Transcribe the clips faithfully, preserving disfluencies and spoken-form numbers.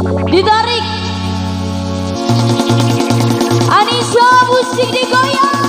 Ditarik. Anisha, musik digoyang.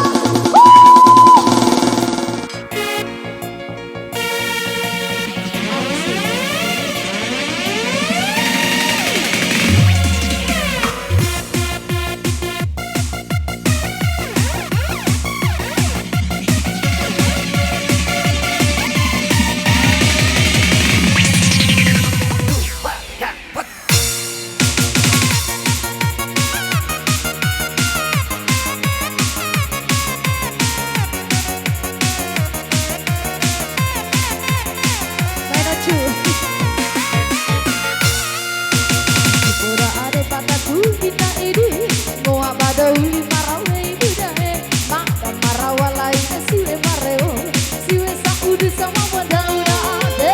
Main ocu. Ora are pataku kita ini, ngoa bado uli marawe ibu dae, maka marawa laina siwe mareo, siwe saudu sama modal ura ade.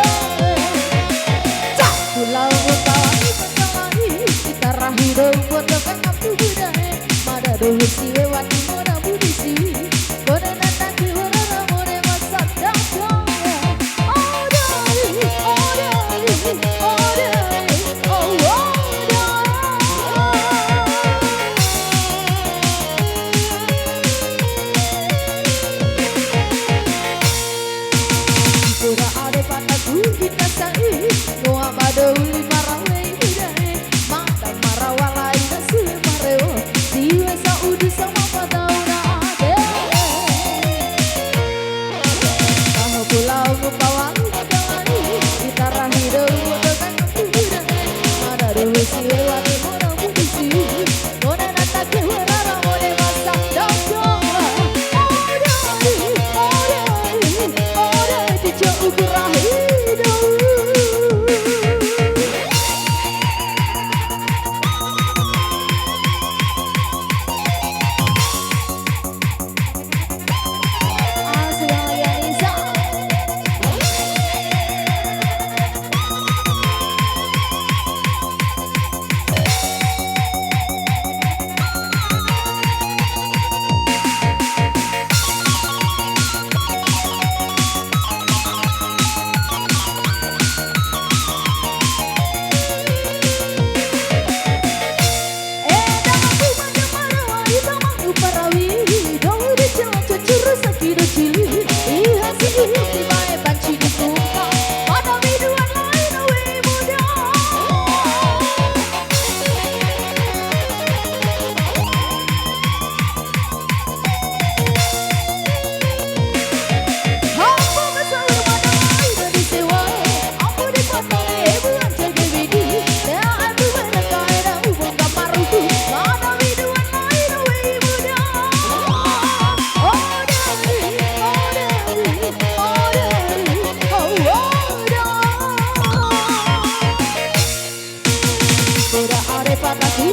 Cak, pulau mutawani mutawani, kita rahi dou bodo kakak tubuh dae, mada doho siwe wati mona budi siwi, kone nata kiwara ramore masanda doe. Ore, ore, ore, oh, ore. Ora are pataku kita sai, ngoa bado uli marawe ibu dae, mada marawa laina siwe mareo, siwe saudu sama mada ura ade. Taho pulau ngupa wangi ngupa wangi, ita rahi dou bodo kakak tubuh dae, mada doho siwe wati mona budi siwi, kone nata kiwara ramore masanda doe. Ore, ore, ore, ore, dico ukur rahi dou. Ora are pataku